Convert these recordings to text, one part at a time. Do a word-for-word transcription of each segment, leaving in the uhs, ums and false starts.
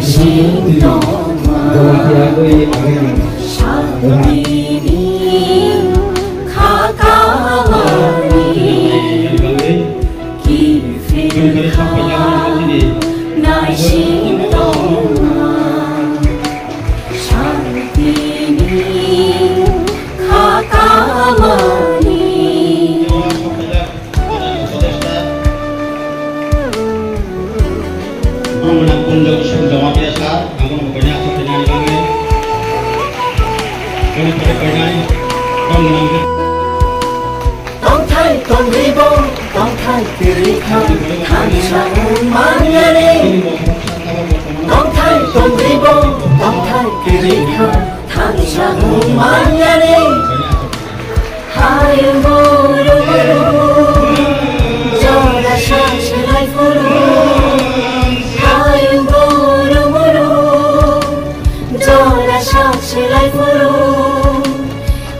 Shanti ni Ang gwnang punjak song joma khe sa, ang bono koina aswk khainani bagwi. Bono pore koinai, tong gwnang khe. Tongthai tongribo, tongthai kwrwi kha, thansa wng manyani. Tongthai tongribo, tongthai kwrwi kha, thansa wng manyani. Hayung buru buru, jora sak selai phuru. Hayung buru buru, jora sak selai phuru.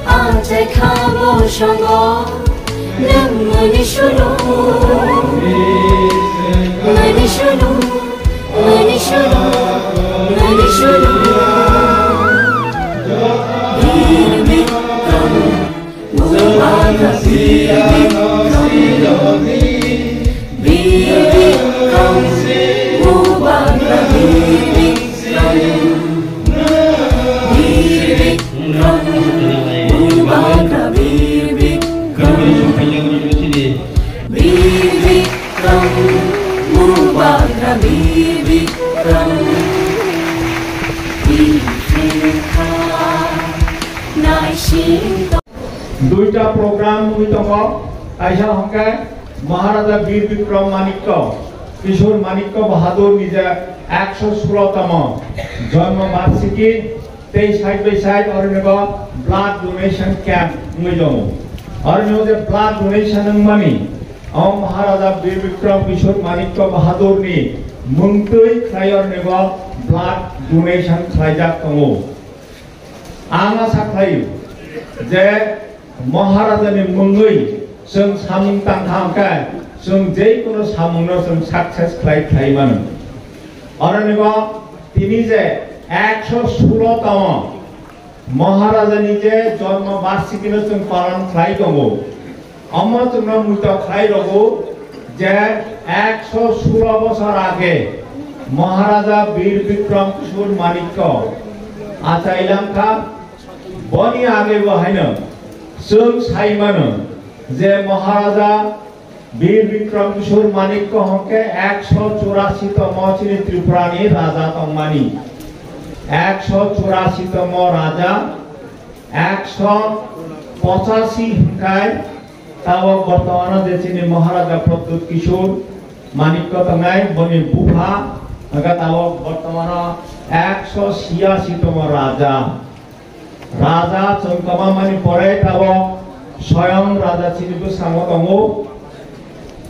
Achai khamo songo, nwng mani sunu, mani sunu. Manisha, Manisha, Manisha. Bir Bikram, Mubadra Bir Bikram, Mubadra Bir Bikram, Bir Bikram, Mubadra Bir Bikram. Bir Bikram, Mubadra Bir Bikram. Bir Bikram, Naising. Duita program wngwi tongo, kaisa hwnkhe Maharaja Bir Bikram Manikya, Kishore Manikya Bahadur ni je ekso sulo tamo jonmo barsiki, tei side by side oroni bo blood donation camp wngwi tongo. Oroni bo je blood donation wngmani, o Maharaja Bir Bikram Kishore Manikya Bahadur ni mungtwi khlai oroni bo blood donation khlaijak tongo. Ang asa khlaio je Maharaja ni mungwi chwng samung tangkha hwnkhe chwng jekono samungno chwng success khlai khlai mano. Oroni bo tini je ekso sulo tamo Maharaja ni je jonmo barsikino chwng palan khlai tongo. Omo chwngno muitok khlai rwgo je ekso sulo bosor age Maharaja Bir Bikram Kishore Manikya achai langkha. Boni age bo haino chwng sai mano je Maharaja Bir Bikram Kishore Manikya hwnkhe ekso churasi tomo chini Tripura ni raja tongmani. Ekso churasi tomo raja, ekso pochasi hwnkhe tabok bortomano je chini Maharaja Pradyut Kishore Manikya tongnai, boni bupha hwnkhe tabok bortomano ekso siyasi tomo raja. Raja chwng kwmamani pore tabok soyong raja chini bwskango tongo.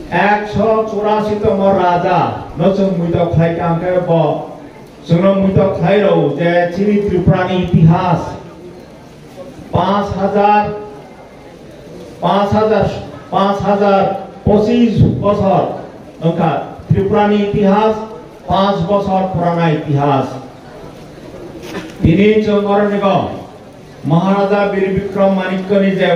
Ekso churasi tomo raja no chwng muitok khlai kha hwnkhe bo chwngno muitok khlai rw je chini Tripura ni itihas panch hajar, panch hajar, panch hajar pochis bosor wngkha Tripura ni itihas, panch bosor purana itihas. Tini chwng oroni bo Maharaja Bir Bikram Manikya ni je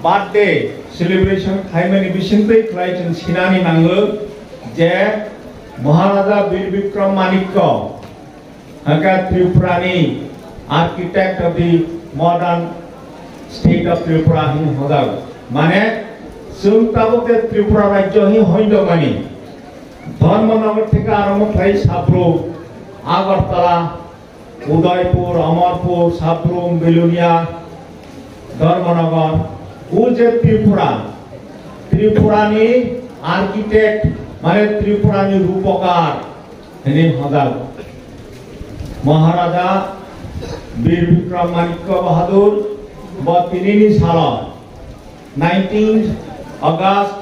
birthday celebration khlaimani bisingtwi khlai chwng sinani nango je Maharaja Bir Bikram Manikya hwnkha Tripura ni architect of the modern state of Tripura hin hojak. Mane chwng tabuk je Tripura rajyo hin hoindo mani Dharmanagar theke arombo khlai Sabro, Agartala, Udaipur, Amarpur, Sabrum, Belonia, Dharmanagar, o je Tripura, Tripura ni architect, mane Tripura ni rupokar, hini hojak. Maharaja Bir Bikram Manikya Bahadur, bo tinini salo, nineteenth August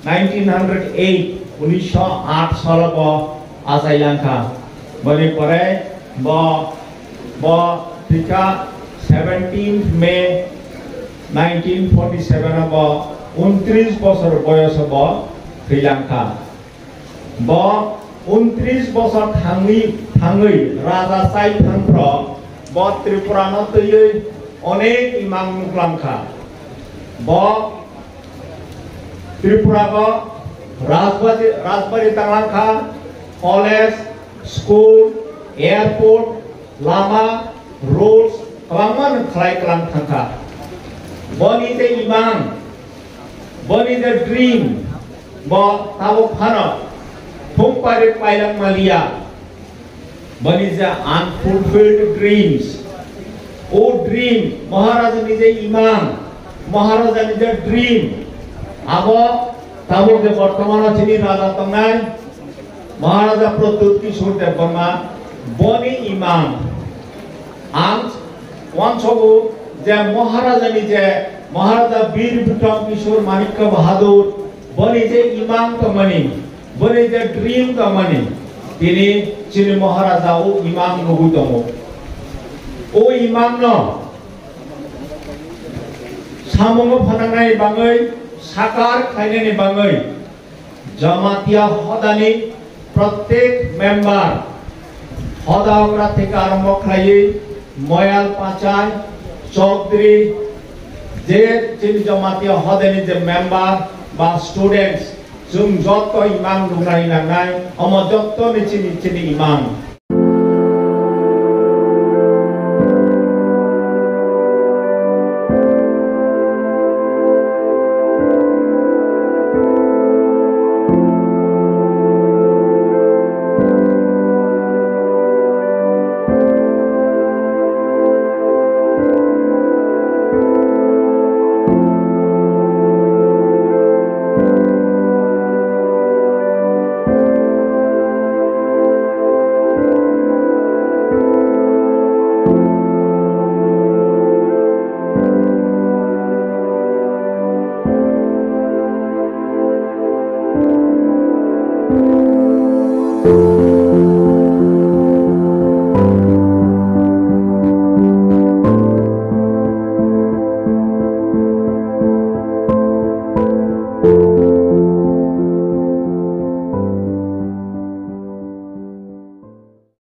nineteen hundred eight, unisho aat salo bo achai langkha. Boni pore bo, bo thwikha seventeenth May nineteen forty-seven o bo untris bosor boyoso bo thwi langkha. Bo Untris bosor thangwi thangwi raja chai thangphro bo Tripura no twiwi onek imang nuklang kha. Bo Tripura go rajbari, rajbari tanglang kha, college, school, airport, lama, roads kwbangma no khlai kwlang thangkha. Boni je imang, boni je dream, bo tabuk phano thung pari pailak maliya. Boni je unfulfilled dreams. O dream, Maharaja ni je imang, Maharaja ni je dream, abo tabuk je bortomano chini raja tongnai, Maharaja Pradyut Kishore Debbarma, boni imang. Ang uansogo je Maharaja ni je, Maharaja Bir Bikram Kishore Manikya Bahadur, boni je imang tongmani, boni je dream tongmani, tini chini Maharaja o imang nugwi tongo. O imang no samungo phanangnai bangwi, sakar khlainani bangwi, Jamatia hodani prottek member, hoda okra theke arombo khlaiwi Moyal Pachai, Chaudhary, je chini Jamatia hodani je member ba students, chwng jotto imang nuknai nangnai, omo jottoni chini, chini imang.